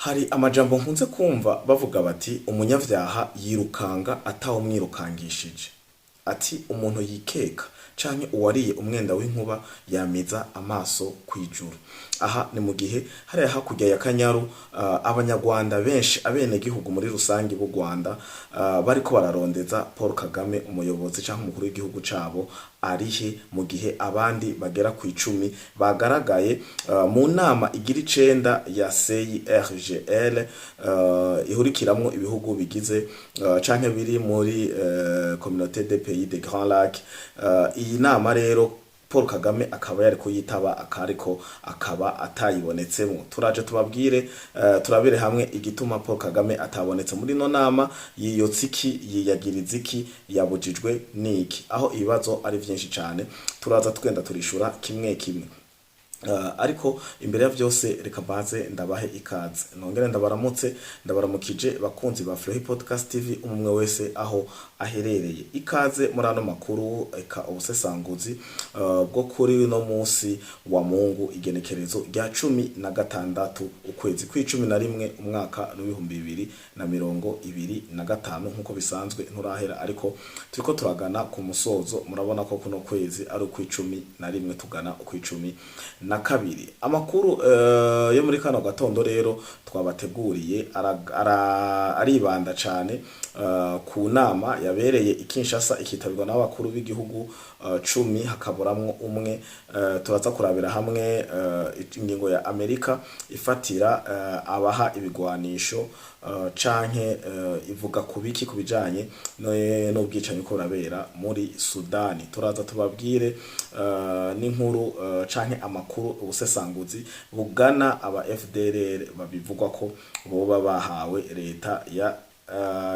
Hari amajambo nkunze kumva bavuga bati: "Umunyavyaha yirukanga atawumwirukangishije." Ati: "Umuntu yikeka canke uwariye umwenda w'inkuba yamiza amaso kwijuru." Aha ni mu gihe hariya hakurya ya Kanyaru, abanyarwanda benshi, abenegihugu muri rusangi b'u Rwanda, bariko bararondeza Paul Kagame, umuyobozi canke umukuru w'igihugu cabo, arihe, mu gihe abandi bagera ku 10 bagaragaye mu nama igira 9 ya CIRGL, ihurikiramwo ibihugu bigize canke biri muri Communauté des Pays des Grands Lacs. Iyi nama rero Paul Kagame akaba yari kuyitaba, akariko akaba atayibonetsemwo. Turaje tubabwire, turabire hamwe igituma Paul Kagame atabonetse muri no nama. Yiyotsa iki? Yiyagiriza iki? Yabujijwe niki? Aho ibibazo ari vyinshi cane, turaza tugenda turishura kimwe kimwe. Ariko imbere ya vyose, reka mbanze ndabahe ikaze, nongere ndabaramutse, ndabaramukije bakunzi ba Flohi Podcast TV, umwe wese aho aherereye. Ikaze muri ano makuru, eka ubusesanguzi bwo kuri uno munsi wa Mungu, igenekerezo rya 16 ukwezi kw'11, umwaka w'2025. Nk'uko bisanzwe nturahera, ariko turiko turagana ku musozo. Murabona ko kuno kwezi ari ukw'icumi na rimwe, tugana ukw'icumi na kabiri. Amakuru yo muri kano gatondo rero twabateguriye aribanda cane ku nama yabereye i Kinshasa, ikitabirwa n'abakuru b'igihugu 10, hakaburamwo umwe. Turaza kurabira hamwe ingingo ya Amerika ifatira abaha ibigwanisho, canke ivuga ku biki ku bijanye n'ubwicanyi ko burabera muri Sudani. Turaza tubabwire n'inkuru canke amakuru, ubusesanguzi bugana aba FDLR babivugwa ko boba bahawe leta ya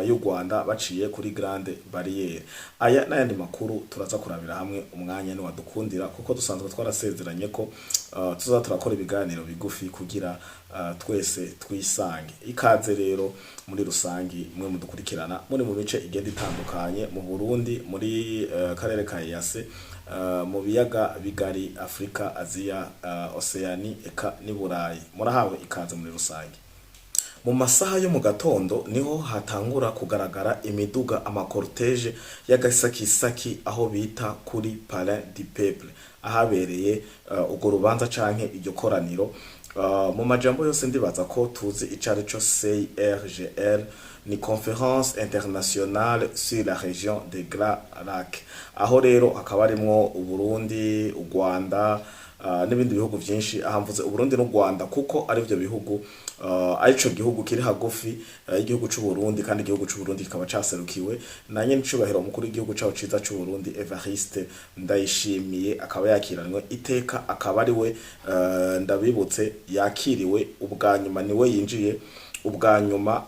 y'u Rwanda baciye kuri Grande Barrière. Aya n'ayandi makuru turaza kurabira hamwe umwanya ni wadukundira, kuko dusanzwe twarasezeranye ko tuza turakora ibiganiro bigufi kugira twese twisange. Ikaze rero muri rusangi mwe mudukurikirana muri mu bice igenda itandukanye, mu Burundi, muri karere ka EAC, mu biyaga bigari, Afrika, Aziya, Oceanie, eka n'i Burayi. Murahawe ikaze muri rusangi. Mu masaha yo mu gatondo niho hatangura kugaragara imiduga, ama cortège y'agasakisaki, aho bita kuri Palais du Peuple, ahabereye urwo rubanza canke iryo koraniro. Mu majambo yose, ndibaza ko tuzi ico ari co CIRGL: ni Conférence Internationale sur la Région des Grands Lacs. Aho rero hakaba harimwo Uburundi, u Rwanda n'ibindi bihugu vyinshi. Aha mvuze Uburundi n'u Rwanda kuko ari vyo bihugu, arico gihugu kiri hagufi y'igihugu c'u Burundi, kandi igihugu c'u Burundi kikaba caserukiwe na nyene icubahiro umukuru w'igihugu cawo ciza c'u Burundi, Evariste Ndayishimiye, akaba yakiranwe iteka, akaba ari we, ndabibutse, yakiriwe ubwa nyuma, niwe yinjiye ubwa nyuma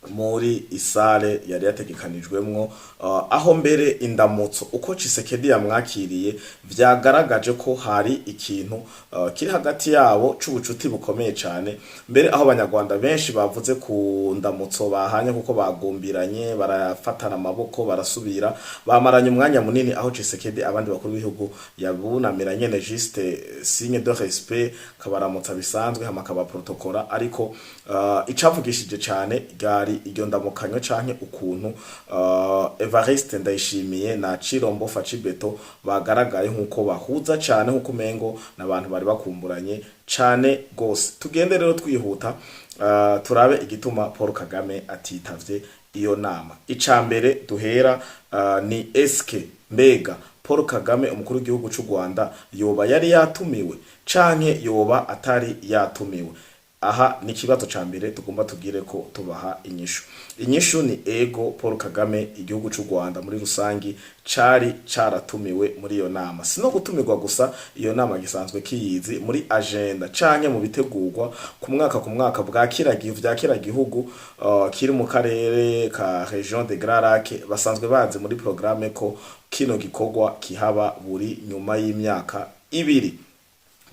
muri i salle yari yategekanijwemwo, aho mbere indamutso uko Tshisekedi yamwakiriye vyagaragaje ko hari ikintu kiri hagati yabo c'ubucuti bukomeye cane. Mbere aho abanyarwanda benshi bavuze ku ndamutso bahanye, kuko bagumbiranye, barafatana amaboko, barasubira bamaranye umwanya munini, aho Tshisekedi abandi bakuru b'ibihugu yabunamira nyene, juste signe de respect, kabaramutsa bisanzwe, hama kabaprotokora. Ariko icavugishije cane ryari iryo ndamukanyo canke ukuntu Evariste Ndayishimiye na Chilombo Fatshi Béton bagaragaye nkuko bahuza cane, nkuko umengo n'abantu bari bakumburanye cane gose. Tugende rero twihuta, turabe igituma Paul Kagame atitavye iyo nama. Ica mbere duhera ni: eske mbega Paul Kagame, umukuru w'igihugu c'u Rwanda, yoba yari yatumiwe canke yoba atari yatumiwe? Aha ni ikibazo ca mbere tugomba tugire ko tubaha inyishu. Inyishu ni ego, Paul Kagame, igihugu c'u Rwanda muri rusangi cari caratumiwe muri iyo nama. Si no gutumirwa gusa, iyo nama gisanzwe kiyizi muri agenda canke mu bitegurwa ku mwaka ku mwaka bwa kira vya kira gihugu kiri mu karere ka Région des Grands Lacs. Basanzwe bazi muri programme ko kino gikorwa kihaba buri nyuma y'imyaka 2.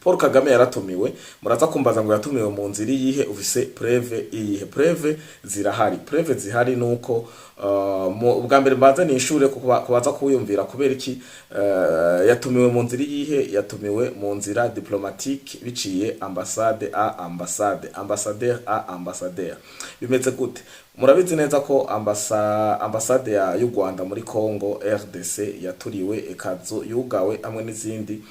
Paul Kagame yaratumiwe. Muraza kumbaza ngo yatumiwe mu nzira iyihe? Ufise preuve iyihe? Preuve zirahari. Preuve zihari nuko Ubwa mbere mbanze nishure kubaza kuwiyumvira kubera iki yatumiwe mu nzira iyihe? Yatumiwe mu nzira diplomatique, biciye ambassade à ambassade, ambassadeur à ambassadeur. Bimeze gute? Murabizi neza ko ambassade y'u Rwanda muri Congo RDC yaturiwe, ekazo yugawe hamwe n'izindi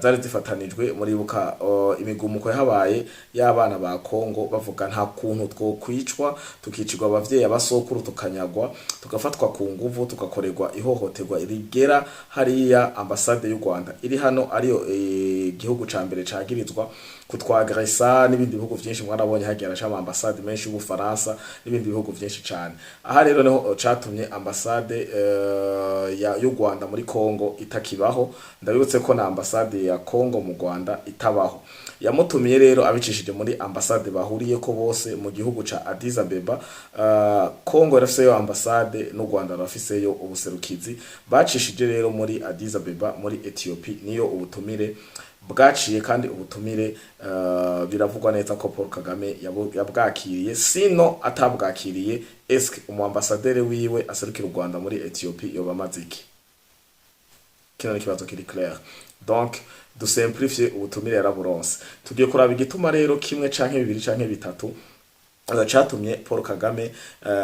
zari zifatanijwe. Muribuka imigumuko yahabaye y'abana ba Congo bavuga: "Nta kuntu twokwicwa, tukicirwa abavyeyi, abasokuru, tukanyagwa, tugafatwa ku nguvu, tugakorerwa ihohoterwa rigera hariya." Ambassade y'u Rwanda iri hano ariyo igihugu ca mbere cagirizwa kutwagresa n'ibindi bihugu vyinshi. Mwarabonye hagiye haraca ama ambassade menshi y'Ubufaransa n'ibindi bihugu vyinshi cane. Aha rero niho catumye ambassade y'u Rwanda muri Congo itakibaho. Ndabibutse ko na ambassade ya Congo mu Rwanda itabaho. Yamutumiye rero abicishije muri ambassade bahuriyeko bose mu gihugu ca Addis Abeba. Congo yarafiseyo ambassade n'u Rwanda rurafiseyo ubuserukizi. Bacishije rero muri Addis Abeba muri Ethiopie, niyo ubutumire bwaciye. Kandi ubutumire biravugwa neza ko Paul Kagame yabwakiriye. Sino atabwakiriye, eske umu ambassadeur wiwe aserukira u Rwanda muri Ethiopie yoba amaze iki? Kino ni ikibazo kiri clair. Donc dusimplifie, ubutumire yaraburonse. Tugiye kuraba igituma rero kimwe canke bibiri canke bitatu catumye Paul Kagame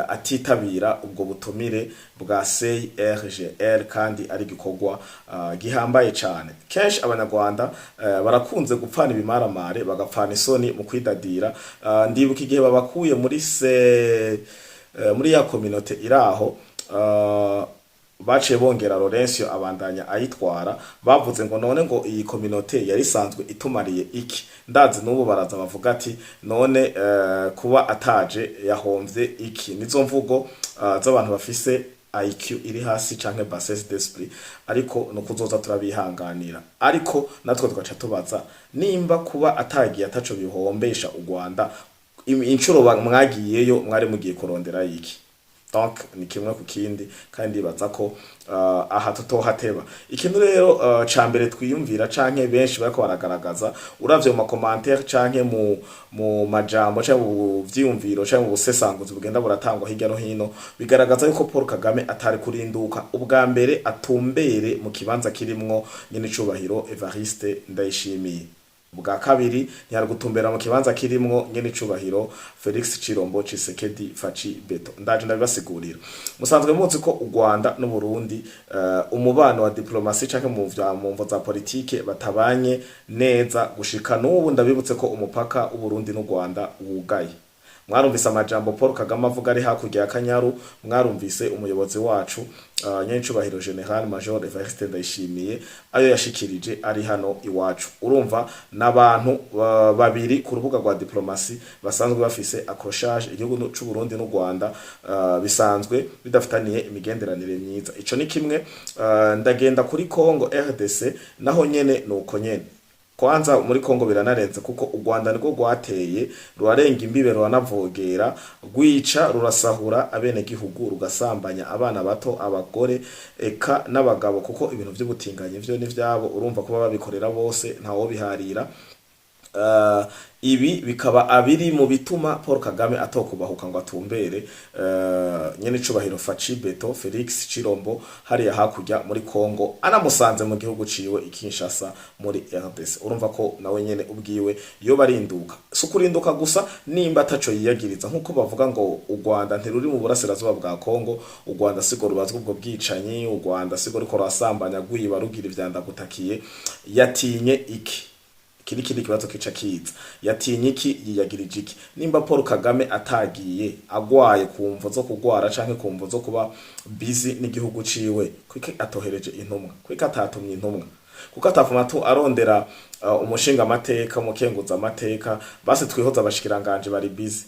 atitabira ubwo butumire bwa CIRGL, kandi ari igikorwa gihambaye cane. Kenshi Abanyarwanda barakunze gupfana ibimaramare, bagapfana isoni mu kwidadira. Ndibuka igihe babakuye muri se muri ya communauté iraho, baciye bongera Laurencio abandanya ayitwara. Bavuze ngo: "None ngo iyi communauté yari isanzwe itumariye iki?" Ndazi n'ubu baraza bavuga ati: "None kuba ataje yahomvye iki?" Nizo mvugo z'abantu bafise IQ iri hasi canke bassesse d'esprit, ariko no kuzoza turabihanganira. Ariko natwe tugaca tubaza: nimba kuba atagiye ataco bihombesha u Rwanda, inshuro mwagiyeyo mwari mugiye kurondera iki? Donc ni kimwe ku kindi, kandi baza ko aha tutohateba. Ikintu rero ca mbere twiyumvira canke benshi bariko baragaragaza, uravye mu ma commentaires canke mu majambo canke mu vyiyumviro canke mu busesanguzi bugenda buratangwa hirya no hino, bigaragaza yuko Paul Kagame atari kurinduka ubwa mbere atumbere mu kibanza kirimwo nyene icubahiro Evariste Ndayishimiye. Ubwa kabiri, ntiyari gutumbera mu kibanza kirimwo nyene icubahiro Felix Chirombo Tshisekedi Fatshi Béton. Ndaje ndabibasigurira. Musanzwe muzi ko u Rwanda n'u Burundi umubano wa diplomasi canke mu vya mu mvo za politike batabanye neza gushika n'ubu. Ndabibutse ko umupaka w'u Burundi n'u Rwanda wugaye. Mwarumvise amajambo Paul Kagame avuga ari hakurya ya Kanyaru. Mwarumvise umuyobozi wacu nyencubahiro Général Major Evariste Ndayishimiye ayo yashikirije ari hano iwacu. Urumva n'abantu babiri ku rubuga rwa diplomasi basanzwe bafise accrochage. Igihugu c'u Burundi n'u Rwanda bisanzwe bidafitaniye imigenderanire myiza. Ico ni kimwe. Ndagenda kuri Congo RDC, naho nyene nuko nyene. Kwanza muri Kongo biranarenze, kuko u Rwanda nirwo rwateye, rurarenga imbibe, ruranavogera, rwica, rurasahura abenegihugu, rugasambanya abana bato, abagore, eka n'abagabo, kuko ibintu vy'ubutinganyi vyo ni vyabo. Urumva kuba babikorera bose, ntawo biharira. Ibi bikaba abiri mu bituma Paul Kagame atokubahuka ngo atumbere nyene icubahiro Fatshi Béton Felix Chirombo hariya hakurya muri Congo, anamusanze mu gihugu ciwe i Kinshasa muri RDC. Urumva ko nawe nyene ubwiwe iyo barinduka, si ukurinduka gusa nimba ataco yiyagiriza, nkuko bavuga ngo u Rwanda ntiruri mu burasirazuba bwa Congo, u Rwanda sigo rubazwa ubwo bwicanyi, u Rwanda sigo ruriko rurasambanya, rwiba, rugira ivyandagutakiye. Yatinye iki? Iki ni ikindi kibazo kica kiza. Yatinye iki? Yiyagirije iki? Nimba Paul Kagame atagiye agwaye ku mvo zo kugwara canke ku mvo zo kuba busy n'igihugu ciwe, kuki atohereje intumwa? Kuki atatumye intumwa? Kuko atavuma tu arondera umushinga amateka, umukenguza amateka, basi twihoza abashikiranganje bari busy.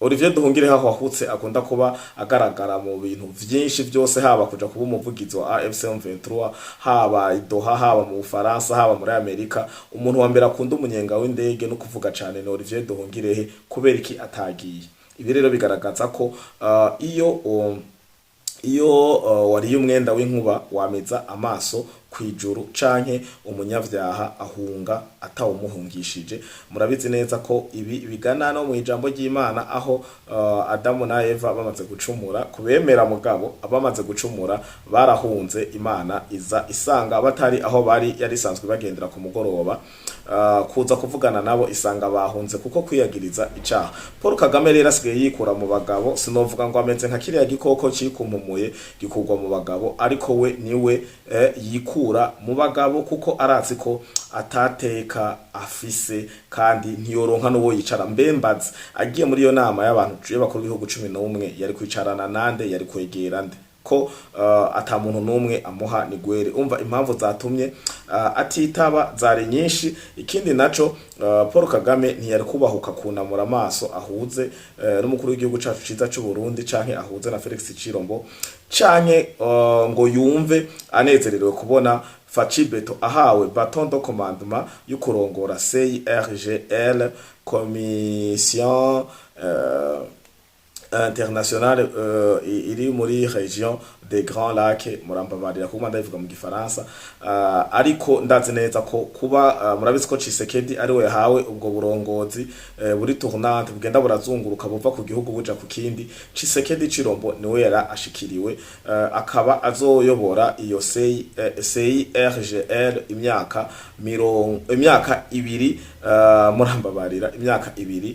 Olivier Duhungire aho ahutse akunda kuba agaragara mu bintu vyinshi vyose, haba kuja kuba umuvugizi wa AFC M23, haba i Doha, haba mu Bufaransa, haba muri Amerika. Umuntu wa mbere akunda umunyenga w'indege no kuvuga cane ni Olivier Duhungirehe. Kubera iki atagiye? Ibi rero bigaragaza ko iyo wariye umwenda w'inkuba wameza amaso kw'isuka. kwijuru canke umunyavyaha ahunga atawumuhungishije. Murabizi neza ko ibi bigana no mu ijambo ry'Imana, aho Adamu na Eva bamaze gucumura, kubemera mugabo abamaze gucumura barahunze. Imana iza isanga batari aho bari yari isanzwe bagendera ku mugoroba, kuza kuvugana nabo isanga bahunze kuko kwiyagiriza icaha. Paul Kagame rero asigaye yikura mu bagabo. Sinovuga ngo ameze nka kiriya gikoko cikumpumuye gikurwa mu bagabo, ariko we niwe yikura mu bagabo kuko arazi ko atateka afise kandi ntiyoronka n'uwo yicara. Mbembazi agiye muri iyo nama y'abantu y'abakuru b'ibihugu 11, yari kwicarana nande? Yari kwegera nde, ko ata muntu n'umwe amuha nigwere? Umva, impamvu zatumye atitaba zari nyinshi. Ikindi naco, Paul Kagame ntiyari kubahuka kunamura amaso ahuze n'umukuru w'igihugu cacu ciza c'u Burundi, canke ahuze na Felix Chirombo, canke ngo yumve anezererewe kubona Fatshi Béton ahawe bâton de commandement yo kurongora CIRGL, Commission internationale iri muri région des Grands Lacs. Murambabarira kuba ndabivuga mu Gifaransa, ariko ndazi neza ko kuba murabizi ko Tshisekedi ari we yahawe ubwo burongozi buri tournante, bugenda burazunguruka buva ku gihugu buja ku kindi. Tshisekedi Chirombo niwe yara ashikiriwe, akaba azoyobora iyo CIRGL imyaka 2, murambabarira, imyaka 2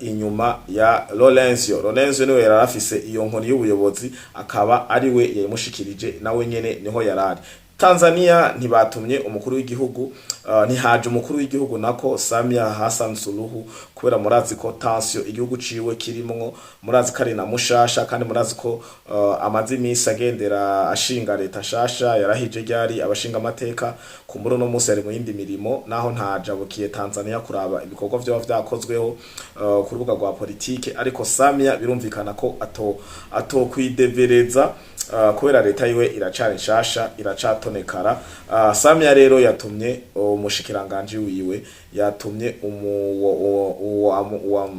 inyuma ya Lorenzo. Lorenzo niwe yari afise iyo nkoni y'ubuyobozi, akaba ari we yayimushikirije, nawe nyene niho yarari. Tanzania ntibatumye umukuru w'igihugu, ntihaje umukuru w'igihugu nako Samia Hassan Suluhu, kubera murazi ko tension igihugu ciwe kirimwo, murazi ko ari na mushasha, kandi murazi ko amaze iminsi agendera ashinga leta shasha. Yarahije ryari abashinga amateka ku muri uno munsi ari mu yindi mirimo, naho ntajabukiye Tanzania kuraba ibikorwa vyoba vyakozweho ku rubuga rwa politike. Ariko Samia birumvikana ko ato kwidevereza, kubera leta yiwe iracari nshasha, iracatonekara. Samia rero yatumye umushikiranganje wiwe, yatumye umu uwo uwo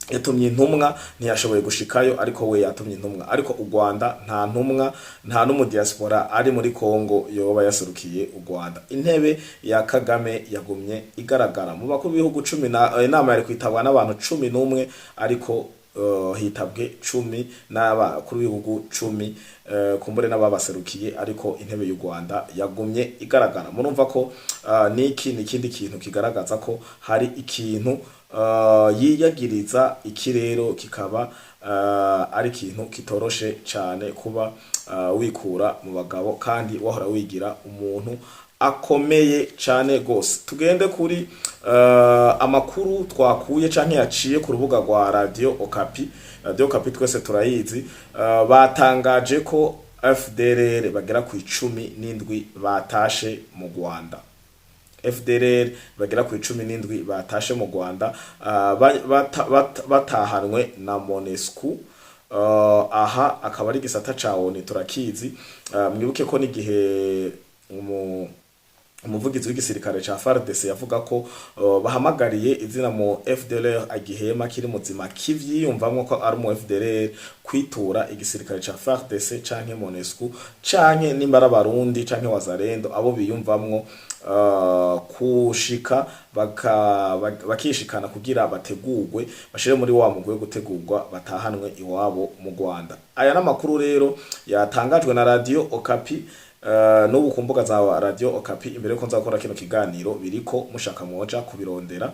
yatumye intumwa. Ntiyashoboye gushikayo, ariko we yatumye intumwa. Ariko u Rwanda nta ntumwa, nta n'umu diaspora ari muri Kongo yoba yaserukiye u Rwanda. Intebe ya Kagame yagumye igaragara mu bakuru b'ibihugu 10 na inama yari kwitabwa n'abantu 11, ariko hitabwe 10 n'abakuru b'ibihugu 10, kumbure n'ababaserukiye, ariko intebe y'u Rwanda yagumye igaragara. Murumva ko niki ni ikindi kintu kigaragaza ko hari ikintu yiyagiriza. Iki rero kikaba ari ikintu kitoroshe cane kuba wikura mu bagabo kandi wahora wigira umuntu akomeye cane gose. Tugende kuri amakuru twakuye canke yaciye ku rubuga rwa Radio Okapi. Radio Okapi twese turayizi. Batangaje ko FDLR bagera ku 17 batashe mu Rwanda. FDLR bagera ku 17 batashe mu Rwanda, batahanwe na MONUSCO. Aha akaba ari igisata ca ONU, turakizi. Mwibuke ko n'igihe umuvugizi w'igisirikare ca FARDC yavuga ko bahamagariye izina mu FDLR agihema kiri muzima kivyiyumvamwo ko ari mu FDLR kwitura igisirikare ca FARDC canke MONUSCO, canke nimba ari Abarundi canke Wazalendo, abo biyumvamwo kushika bakishikana kugira bategurwe, bashire muri wa mugwi wo gutegurwa, batahanwe iwabo mu Rwanda. Aya n'amakuru rero yatangajwe na Radio Okapi. N'ubu ku mbuga za Radio Okapi, imbere yuko nza gukora kino kiganiro, biriko, mushaka mwoja kubirondera.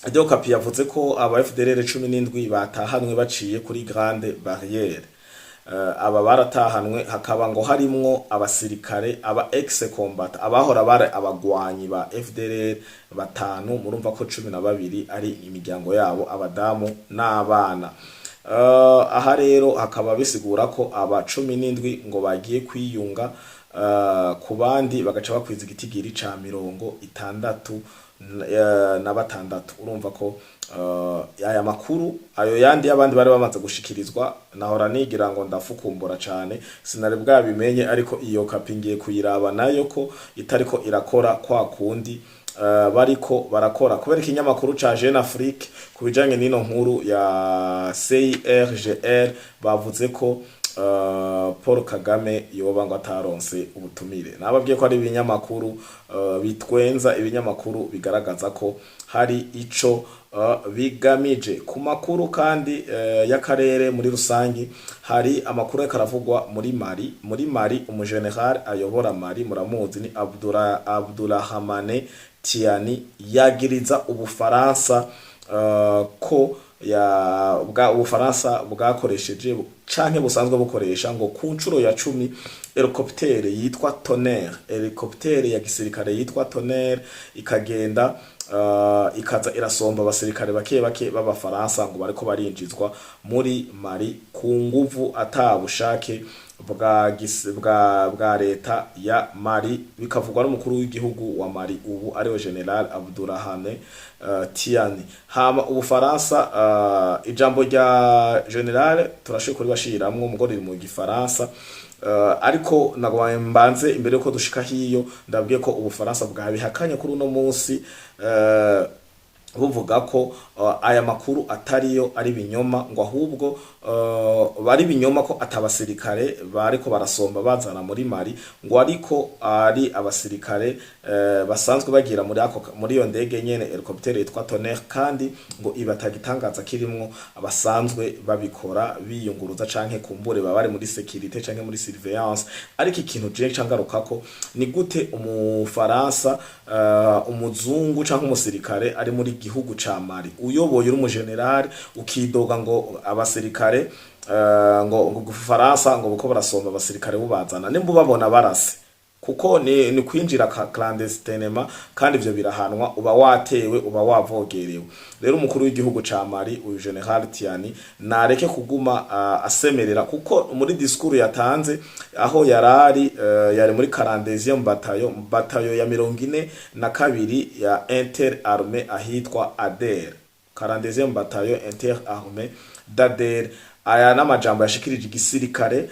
Radio Okapi yavuze ko aba FDLR 17 batahanwe baciye kuri Grande Barrière. Aba baratahanwe, hakaba ngo harimwo abasirikare, aba ex combat, abahora bari abagwanyi ba FDLR batanu. Murumva ko 12 ari imiryango yabo, abadamu n'abana. Aha rero hakaba bisigura ko aba 17 ngo bagiye kwiyunga ku bandi, bagaca bakwiza igitigiri ca 66. Urumva ko aya makuru, ayo yandi y'abandi bari bamaze gushikirizwa, nahora nigira ngo ndafukumbura cane, sinari bwabimenye. Ariko iyo Kapi ngiye kuyiraba nayo ko itariko irakora kwa kundi bariko barakora, kubera ikinyamakuru ca Jeune Afrique ku bijanye n'ino nkuru ya CIRGL bavuze ko Paul Kagame yoba ngo ataronse ubutumire. Nababwiye ko ari ibinyamakuru bitwenza, ibinyamakuru bigaragaza ko hari ico bigamije. Ku makuru kandi y'akarere muri rusangi, hari amakuru ariko aravugwa muri Mali. Muri Mali, umugeneral ayobora Mali muramuzi, ni Abdurrahmane Tiani, yagiriza Ubufaransa ko ya bwa Ubufaransa bwakoresheje canke busanzwe bukoresha ngo ku nshuro ya 10 hélicoptère yitwa Tonnerre, hélicoptère ya gisirikare yitwa Tonnerre, ikagenda ikaza irasomba abasirikare bake bake b'Abafaransa ngo bariko barinjizwa muri Mali ku nguvu ata bushake bwa leta ya Mali. Bikavugwa n'umukuru w'igihugu wa Mali ubu, ariwe General Abdurrahmane Tiani. Hama Ubufaransa, ijambo rya General turashoboye kuribashiramwo mugo riri mu Gifaransa, ariko nagomba mbanze imbere yuko dushika hiyo ndabwiye ko Ubufaransa bwabihakanye kuri uno munsi, buvuga ko aya makuru atariyo, ari binyoma, ngo ahubwo bari binyoma ko atabasirikare bariko barasomba bazana muri Mali, ngo ariko ari abasirikare basanzwe bagira muri ako muri iyo ndege nyene hélicoptère yitwa Tonnerre, kandi ngo ibatagitangaza kirimwo, abasanzwe babikora biyunguruza canke kumbure baba bari muri sécurité canke muri surveillance. Ariko ikintu je cangarukako ni gute Umufaransa, umuzungu canke umusirikare ari muri gihugu ca Mali uyoboye, uri umugenerali, ukidoga ngo abasirikare ngo Ubufaransa ngo buko barasomba abasirikare bubazana, nimba ubabona barase, kuko ni kwinjira clandestinement, kandi ivyo birahanwa, uba watewe, uba wavogerewe. Rero umukuru w'igihugu ca Mali, uyu General Tiani, nareke kuguma asemerera, kuko muri discours yatanze aho yarari, yari muri 42e bataillon, bataillon ya 42 ya inter armée ahitwa Ader, 42e bataillon inter armée d'Ader. Aya n'amajambo yashikirije igisirikare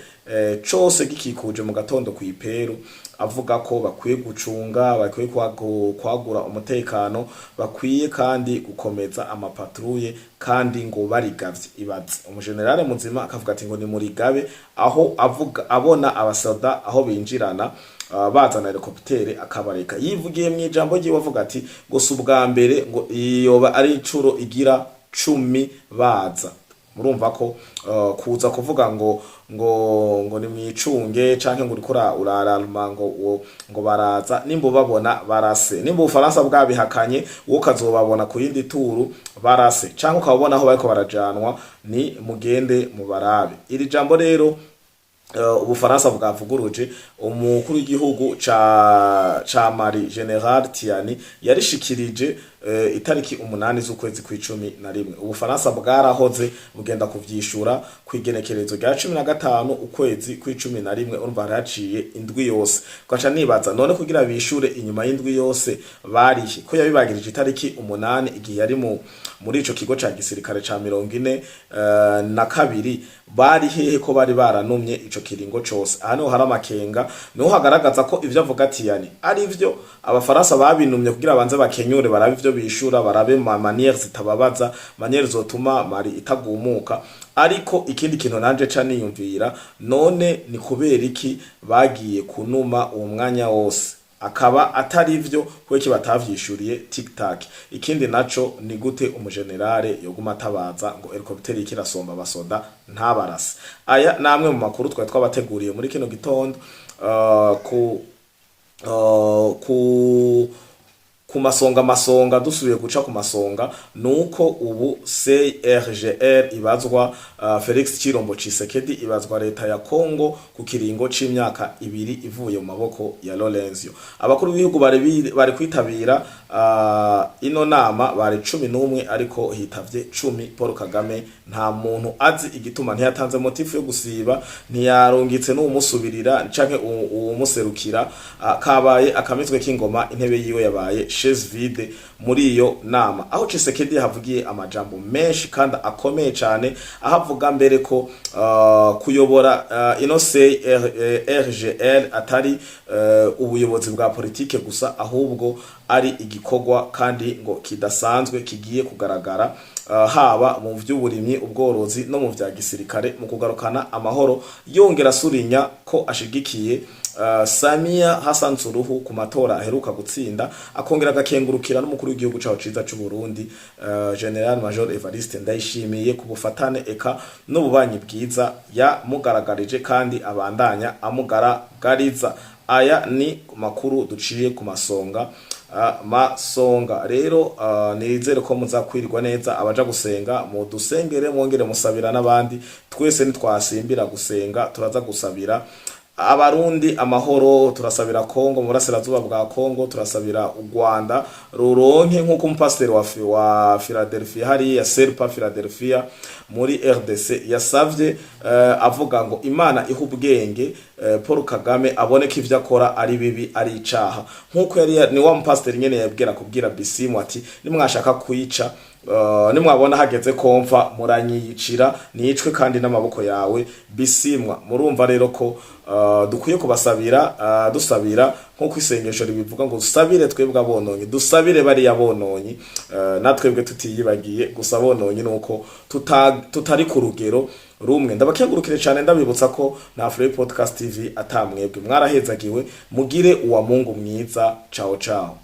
cose gikikuje mu gatondo kw'iperu, avuga ko bakwiye gucunga, bakwiye kwagura umutekano, bakwiye kandi gukomeza amapatrouilles, kandi ngo barigavye. Ibaze umugenerale muzima akavuga ati ngo ni murigabe, aho avuga abona abasoda aho binjirana, bazana hélicoptère akabareka. Yivugiye mu ijambo ryiwe avuga ati ngo si ubwa mbere, ngo yoba ari incuro igira 10 baza. Murumva ko kuza kuvuga ngo ni mwicunge canke ngo uriko urararuma ngo baraza, nimba ubabona barase, nimba Ubufaransa bwabihakanye, wowe ukazobabona ku yindi turu barase, canke ukababona aho bariko barajanwa, ni mugende mubarabe. Iri jambo rero Ubufaransa bwavuguruje umukuru w'igihugu ca Mali General Tiani yarishikirije itariki 8 z'ukwezi kw'11. Ubufaransa bwarahoze bugenda kuvyishura kw'igenekerezo rya 15 ukwezi kw'11. Urumva haraciye indwi yose. Ugaca nibaza none kugira bishure inyuma y'indwi yose barihe, ko yabibagirije itariki 8 igihe yari muri ico kigo ca gisirikare ca 42, bari hehe ko bari baranumye ico kiringo cose? Aha niho hari amakenga, niho hagaragaza ko ivyo avuga Tiani ari vyo, Abafaransa babinumye kugira banze bakenyure, barabe ivyo bishura, barabe ma manière zitababaza, manière zotuma Mali itagumuka. Ariko ikindi kintu nanje ca niyumvira, none ni kubera iki bagiye kunuma uwo mwanya wose akaba atari vyo? Kuko batavyishuriye tic-tac. Ikindi naco, ni gute umugenerale yoguma atabaza ngo hélicoptère ikirasomba abasoda ntabarase? Aya namwe mu makuru twari twabateguriye muri kino gitondo. Ku masonga masonga, dusubiye guca ku masonga, nuko ubu CRGL ibazwa Felix Chirombo Tshisekedi ibazwa leta ya Congo ku kiringo c'imyaka 2 ivuye mu maboko ya Lorenzio. Abakuru b'ibihugu bari kwitabira ino nama bari 11, ariko hitavye 10. Paul Kagame nta muntu azi igituma, ntiyatanze motif yo gusiba, ntiyarungitse n'uwumusubirira canke uwumuserukira. Kabaye akamizwe k'ingoma, intebe yiwe yabaye. chaise vide muri iyo nama, aho Tshisekedi yahavugiye amajambo menshi kandi akomeye cyane, aho avuga mbere ko kuyobora ino CIRGL atari ubuyobozi bwa politike gusa, ahubwo ari igikorwa kandi ngo kidasanzwe kigiye kugaragara haba mu vy'uburimyi, ubworozi no mu vya gisirikare mu kugarukana amahoro. Yongera asurinya ko ashigikiye Samia Hassan Suluhu ku matora aheruka gutsinda, akongera agakengurukira n'umukuru w'igihugu caho ciza c'u Burundi, Général Major Evariste Ndayishimiye, ku bufatane eka n'ububanyi bwiza yamugaragarije kandi abandanya amugaragariza. Aya ni makuru duciye ku masonga. Masonga rero, nizere ko muzakwirirwa neza. Abaja gusenga mu dusengere, mwongere musabira n'abandi. Twese nitwasimbira gusenga, turaza gusabira Abarundi amahoro, turasabira Kongo, mu burasirazuba bwa Kongo, turasabira u Rwanda ruronke nk'uko umupasiteri wa Philadelphia hariya Serpa Philadelphia muri RDC yasavye, avuga ngo Imana iha ubwenge Paul Kagame abone ko ivyo akora ari bibi, ari icaha, nk'uko yari ni wa mupasiteri nyene yabwira kubwira Bisimwa ati: "Nimwashaka kuyica, nimwabona hageze komfa muranyiyicira, nicwe kandi n'amaboko yawe Bisimwa." Murumva rero ko dukwiye kubasabira, dusabira nk'uko isengesho ribivuga ngo dusabire twebwe abononyi, dusabire bariya bononyi, natwebwe tutiyibagiye gusa bononyi nuko tutari ku rugero rumwe. Ndabakengurukire cyane, ndabibutsa ko na Free Podcast TV atamwebwe. Mwarahezagiwe, mugire uwa Mungu mwiza. Ciao ciao.